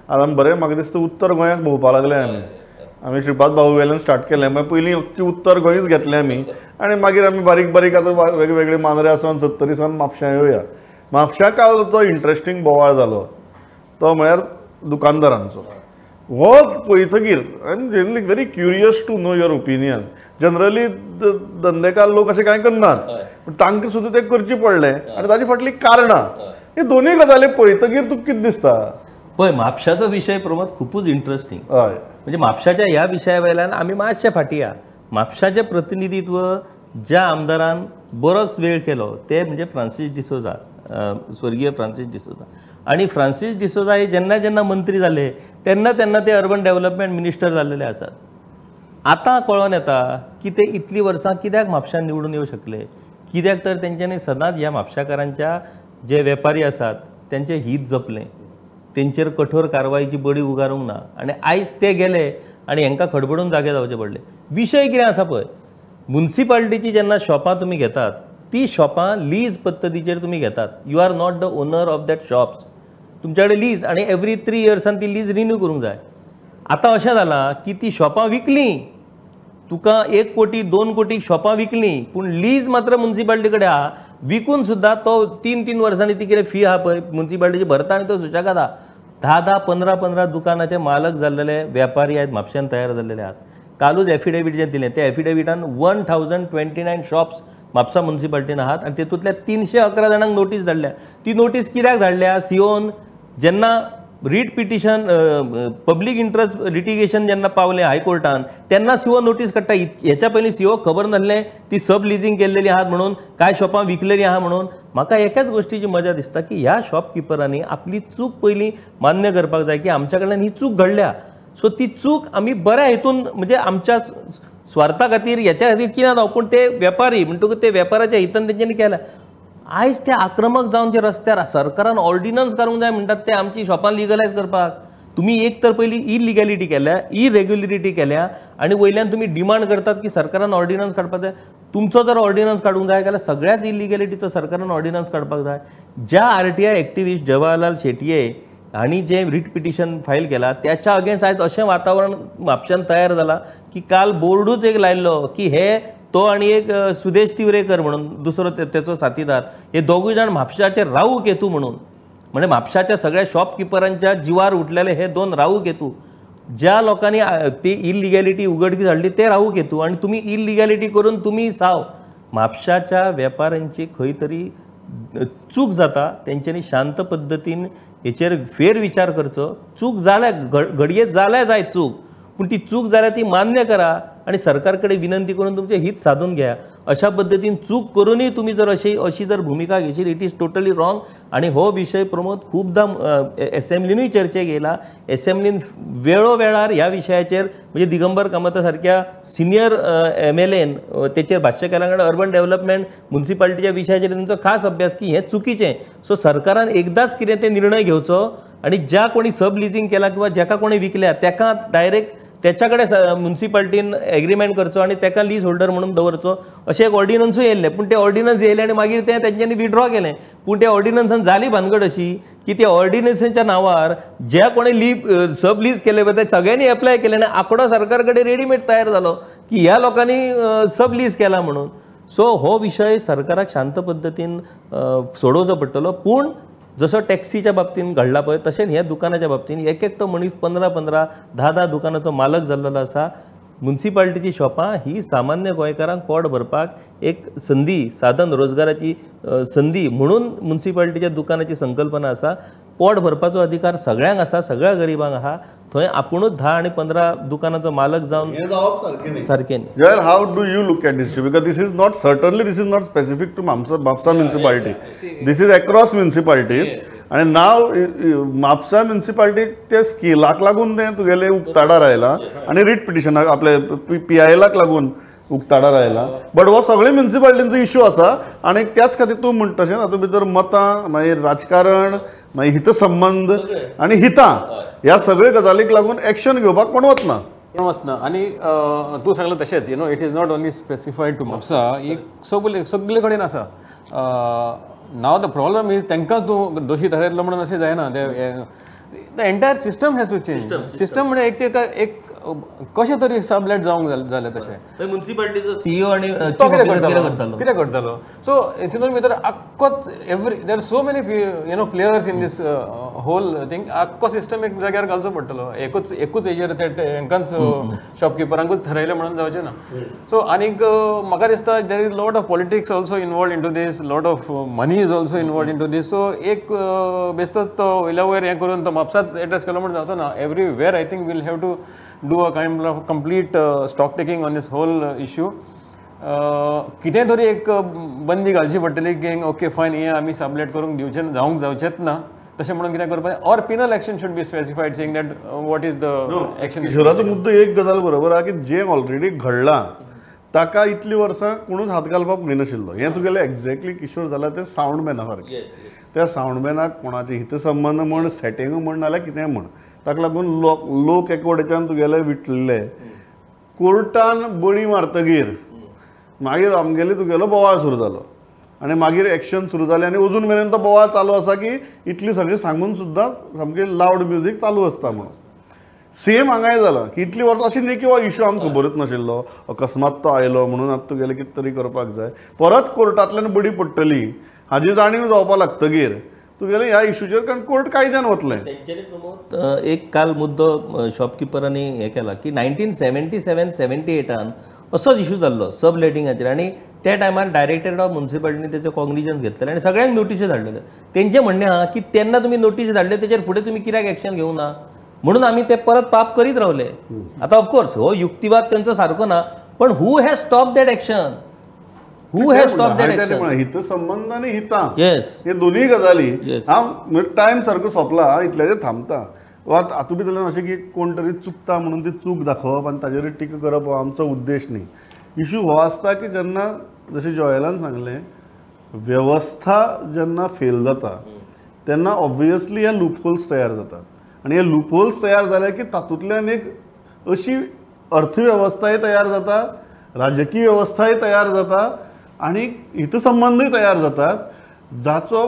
आतां बरें म्हाका दिसता उत्तर गोंयाक भोंवपा लागले आमी. आमी श्रीपाद भाऊ वेल्यान स्टार्ट केलें, मागीर पयलीं अख्खी उत्तर गोंयच घेतलें आमी आनी मागीर आमी बारीक बारीक आतां वेगवेगळे मांद्रे आसून सत्तरी सावन म्हापश्यां येवया. म्हापश्यां काल जो इंट्रस्टींग बोवाळ जालो तो म्हळ्यार दुकानदारांचो. हो पळयतकीर I am really very curious to know your opinion. Generally धंदेकार लोक अशें कांय करनात, पूण तांकां सुद्दां तें करचें पडलें आनी ताजे फाटलीं कारणां हे दोनूय गजाली पळयतकीर तुका कितें दिसता? पळय, म्हापशाचो विशय प्रमोद खुबूच इंट्रस्टींग. हय, म्हणजे म्हापशाच्या ह्या विशया वयल्यान आमी मातशे फाटीं या. म्हापशाचें प्रतिनिधित्व ज्या आमदारान बरोच वेळ केलो ते म्हणजे फ्रांसीस डिसोजा, स्वर्गीय फ्रांसीस डिसोजा. आनी फ्रांसीस डिसोजा हे जेन्ना जेन्ना मंत्री जाले तेन्ना तेन्ना ते अर्बन डेव्हलपमेंट मिनिस्टर जाल्लेले आसात. आतां कळोन येता की ते इतलीं वर्सां कित्याक म्हापशान निवडून येवं शकले, कित्याक तर तेंच्यांनी सदांच ह्या म्हापशाकारांच्या जे वेपारी आसात तेंचें हीत जपलें, तेंचेर कठोर कारवायची बडी उगारूंक ना आनी आयज ते गेले आनी हेंकां खडबडून जागे जावचे पडले. विशय कितें आसा पळय, मुन्सिपालिटीची जेन्ना शॉपां तुमी घेतात ती शॉपां लीज पद्दतीचेर तुमी घेतात. You are not the owner of that shops. तुमच्या कडेन लीज आनी एवरी 3 इयर्सान ती लीज रिन्यू करूंक जाय. आतां अशें जालां की ती शॉपां विकलीं, तुका 1 कोटी 2 कोटी शॉपां विकलीं, पूण लीज मात्र मुन्सिपालिटी कडेन आहा. विकून सुद्दां तो 3-3 वर्सांनी ती कितें फी आहा पळय मुन्सिपालिटीची भरता आनी तो सुशेगाद आहा. 10-10, 15-15 दुकानाचे मालक जाल्लेले वेपारी आयज म्हापश्यान तयार जाल्लेले आहात. कालूच एफिडेवीट जें दिलें त्या एफिडेविटान 1029 शॉप्स म्हापसा मुन्सिपालिटीन आहात आनी तेतूंतल्या 311 जाणांक नोटीस धाडल्या. ती नोटीस कित्याक धाडल्या? सीओन जेन्ना writ petition public interest litigation जेन्ना पावलें हायकोर्टान तेन्ना सीओ नोटीस काडटा. हेच्या पयलीं सीओ खबर नासलें ती सब लिजींग केल्लेली आहात म्हणून, कांय शॉपां विकलेलीं आहा म्हणून. म्हाका एकाच गोश्टीची मजा दिसता की ह्या शॉपकिपरांनी आपली चूक पयलीं मान्य करपाक जाय की आमच्या कडल्यान ही चूक घडल्या. सो ती चूक आमी बऱ्या हेतून म्हणजे आमच्या स्वार्था खातीर हेच्या खातीर कितें जावं, पूण ते वेपारी म्हणटकूच ते वेपाराच्या हितान तेंच्यांनी केल्या. आयज ते आक्रमक जावन जे रस्त्यार सरकारान ऑर्डिनन्स काडूंक जाय म्हणटात ते आमची शॉपां लिगलायज करपाक. तुमी एक तर पयलीं इलिगॅलिटी केल्या, इरेग्युलरिटी केल्या आनी वयल्यान तुमी डिमांड करतात की सरकारान ऑर्डिनन्स काडपाक जाय. तुमचो जर ऑर्डिनन्स काडूंक जाय जाल्यार सगळ्याच इलिगॅलिटीचो सरकारान ऑर्डिनन्स काडपाक जाय. ज्या आरटीआय एक्टिविस्ट जवाहरलाल शेटये हांणी जें रिट पिटिशन फायल केला त्याच्या अगेन्स्ट आयज अशें वातावरण म्हापश्यान तयार जालां की काल बोर्डूच एक लायल्लो की हे तो आनी एक सुदेश तिवरेकर म्हणून दुसरो तेचो साथीदार, हे दोगूय जाण म्हापशाचे राहू केतू म्हणून, म्हणजे म्हापशाच्या सगळ्या शॉपकिपरांच्या जिवार उठलेले हे 2 राहू केतू. ज्या लोकांनी ती इलिगॅलिटी उघडकीस हाडली ते राहू केतू आनी तुमी इलिगॅलिटी करून तुमी साव. म्हापशाच्या वेपाऱ्यांची खंय तरी चूक जाता, तेंच्यांनी शांत पद्दतीन हेचेर फेरविचार करचो. चूक जाल्या, घडये जाल्या जाय चूक, पूण ती चूक जाल्या ती मान्य करा आनी सरकार कडेन विनंती करून तुमचें हित साधून घ्या. अशा पद्दतीन चूक करूनय तुमी जर अशी अशी जर भुमिका घेशीत it is totally wrong. आनी हो विशय प्रमोद खुबदां एसेंब्लीनूय चर्चेक येयला. एसेंब्लीन वेळोवेळार ह्या विशयाचेर म्हणजे दिगंबर कामता सारक्या सिनियर MLAन तेचेर भाश्य केलां, कारण अर्बन डेव्हलपमेंट मुन्सिपालिटीच्या विशयाचेर तेंचो खास अभ्यास की हें चुकीचें. सो सरकारान एकदांच कितें ते निर्णय घेवचो आनी ज्या कोणी सब लिजींग केला किंवा ज्याका कोणी विकल्या तेका डायरेक्ट त्याच्या कडेन मुन्सिपालिटीन एग्रीमेंट करचो आनी तेका लीज होल्डर म्हणून दवरचो अशें एक ऑर्डिनन्सूय येयल्लें. पूण ते ऑर्डिनन्स येयलें आनी मागीर तें तेंच्यांनी विड्रॉ केलें. पूण त्या ऑर्डिनन्सान जाली भानगड अशी की त्या ऑर्डिनन्साच्या नांवार ज्या कोणी ली सब लीज केले पळय ते सगळ्यांनी एप्लाय केलें आनी आंकडो सरकार कडेन रेडीमेड तयार जालो की ह्या लोकांनी सब लीज केला म्हणून. सो हो विशय सरकाराक शांत पद्दतीन सोडोवचो पडटलो. पूण जसो टॅक्सीच्या बाबतीन घडला पळय तशेंच ह्या दुकानाच्या बाबतीन एक एकटो मनीस 15-15, 10-10 दुकानाचो मालक जाल्लो आसा. मुन्सिपालिटीची शॉपां ही सामान्य गोंयकारांक पोट भरपाक एक संदी, साधन, रोजगाराची संदी म्हणून मुन्सिपालिटीच्या दुकानाची संकल्पना आसा. पोट भरपाचो अधिकार सगळ्यांक आसा, सगळ्या गरिबांक आहा. थंय आपुणूच 10 आनी 15 दुकानाचो मालक जावन सारकें न्ही. Jawahar, how do you look at this? Because this is not certainly this is not specific to Mapusa municipality. This is across municipalities. आनी नाव म्हापसा म्युनिसिपालिटी ते स्किलाक लागून तें तुगेलें उक्ताडार आयलां आनी रिट पिटिशनाक आपले PILाक लागून उक्ताडार आयला. बट हो सगळे म्युनिसिपालिटींचो इशू आसा आनी त्याच खातीर तूं म्हणटा तशें तातूंत भितर मतां, मागीर राजकारण, मागीर हितसंबंद आनी हितां ह्या सगळे गजालीक लागून एक्शन घेवपाक कोण वतना. कोण वतना. आनी तूं सांगलें तशेंच, you know, it is not only specified to Mapusa, एक सगळे सगळे कडेन आसा. नाव the problem is तांकांच तूं दोशी थारायतलो म्हणून अशें जायना. The entire system has to change. System म्हणजे एक ते एक कशें तरी सबलेट जावंक जालें तशें म्युनिसिपालिटीचो सीईओ आनी तो कितें करतालो सो तितून भितर आख्खोच every there are so many you know players in this whole thing. आख्खो सिस्टम एक जाग्यार घालचो पडटलो. एकूच एकूच हेजेर ते हेंकांच शॉपकिपरांकूच थरयलें म्हणून जावचें ना. सो आनीक म्हाका दिसता there is lot of politics also involved into this, lot of money is also involved into this. So एक बेश्टोच तो वयल्या वयर हें करून तो म्हापसाच एड्रेस केलो म्हणून जावचो ना. Everywhere I think we'll have to do a kind of complete stock taking on this whole issue. कितें तरी एक बंदी घालची पडटली की ओके फायन हें आमी सबलेट करूंक दिवचें जावंक जावचेंच ना तशें म्हणून कितें करपाक or penal action should be specified saying that what is the action. किशोराचो मुद्दो एक गजाल बरोबर आहा की जें ऑलरेडी घडलां ताका इतलीं वर्सां कोणूच हात घालपाक पळयनाशिल्लो. हें तुगेलें एक्झॅक्टली किशोर जालां तें सावंड मॅना सारकें. त्या सावंड मॅनाक कोणाचें हितसंबंद म्हण सेटींग म्हण नाल्यार कितेंय म्हण ताका लागून लोक एकवटेच्यान तुगेले विटले. कोर्टान बडी मारतगीर मागीर आमगेले तुगेलो बोवाळ सुरू जालो आनी मागीर एक्शन सुरू जालें आनी अजून मेरेन तो बोवाळ चालू आसा की इतली सगळें सांगून सुद्दां सामकें लावड म्युजीक चालू आसता म्हणून. सेम हांगाय जालां की इतली वर्सां अशी न्ही की हो इशू आमकां खबरूच नाशिल्लो, अकस्मात तो आयलो म्हणून आतां तुगेलें कितें तरी करपाक जाय. परत कोर्टांतल्यान बडी पडटली हाजी जाणीव जावपाक लागतगीर तुगेलें ह्या इशूचेर कारण कोर्ट कायद्यान वतलें. तेंच्यांनी प्रमोद एक काल मुद्दो शॉपकिपरांनी हें केला की 1977 78 असोच इशू जाल्लो सब लेटिंगाचेर आनी त्या टायमार डायरेक्टरेट ऑफ म्युनिसिपालिटीन तेचो कॉग्निजन्स घेतलेलें आनी सगळ्यांक नोटिशी धाडलेल्यो. तेंचें म्हणणें आहा की तेन्ना तुमी नोटीस धाडले तेचेर फुडें तुमी कित्याक एक्शन घेवंक ना म्हणून आमी ते परत पाप करीत रावले. आतां ऑफकोर्स हो युक्तिवाद तेंचो सारको ना, पण who has stop that action, who has stop that action. हितसंबंद आनी हितां येस हे दोनूय गजाली. हांव टायम सारको सोंपला इतल्याचेर थांबता. वा हातूंत भितरल्यान अशें की कोण तरी चुकता म्हणून ती चूक दाखोवप आनी ताजेर टिका करप हो आमचो उद्देश न्ही. इशू हो आसता की जेन्ना जशें जॉयलान सांगलें वेवस्था जेन्ना फेल जाता तेन्ना ऑब्वियसली हे लूपहोल्स तयार जातात आनी हे लूपहोल्स तयार जाले की तातूंतल्यान एक अशी अर्थवेवस्थाय तयार जाता, राजकीय वेवस्थाय तयार जाता आनी हितसंबंदूय तयार जातात जाचो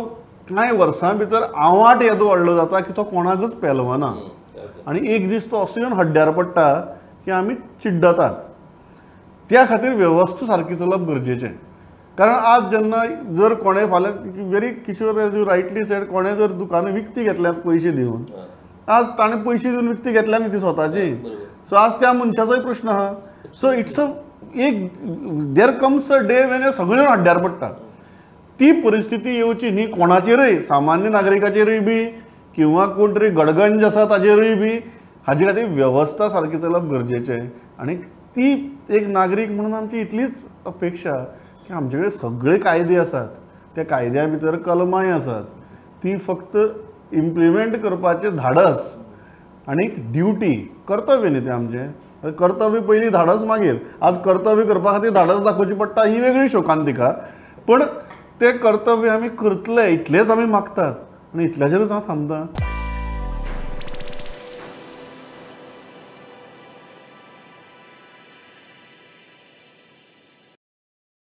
कांय वर्सां भितर आवाट येदो व्हडलो जाता की तो कोणाकूच पेलवना आनी एक दीस तो असो येवन हड्ड्यार पडटा की आमी चिड्डतात. त्या खातीर वेवस्था सारकी चलप गरजेचें. कारण आज जेन्ना जर कोणें फाल्यां very Kishore as you rightly said कोणें जर दुकानां विकती घेतल्यात पयशे दिवन, आज ताणें पयशे दिवन विकती घेतल्या न्ही ती स्वताची, सो आज त्या मनशाचोय प्रश्न आहा. सो it's a एक there comes a day when हे सगळें हड्ड्यार पडटा. ती परिस्थिती येवची न्ही कोणाचेरय, सामान्य नागरिकाचेरूय बी किंवा कोण तरी गडगंज आसा ताजेरूय बी. हाजे खातीर वेवस्था सारकी चलप गरजेचें आनी ती एक नागरीक म्हणून आमची इतलीच अपेक्षा की आमचे कडेन सगळे कायदे आसात, त्या कायद्या भितर कलमांय आसात, ती फक्त इम्प्लिमेंट करपाचें धाडस आनी ड्युटी कर्तव्य न्ही तें आमचें. कर्तव्य पयलीं, धाडस मागीर. आज कर्तव्य करपा खातीर धाडस दाखोवची पडटा ही वेगळी शोकांतिका, पण तें कर्तव्य आमी करतले इतलेंच आमी मागतात आनी इतल्याचेरूच हांव थांबता.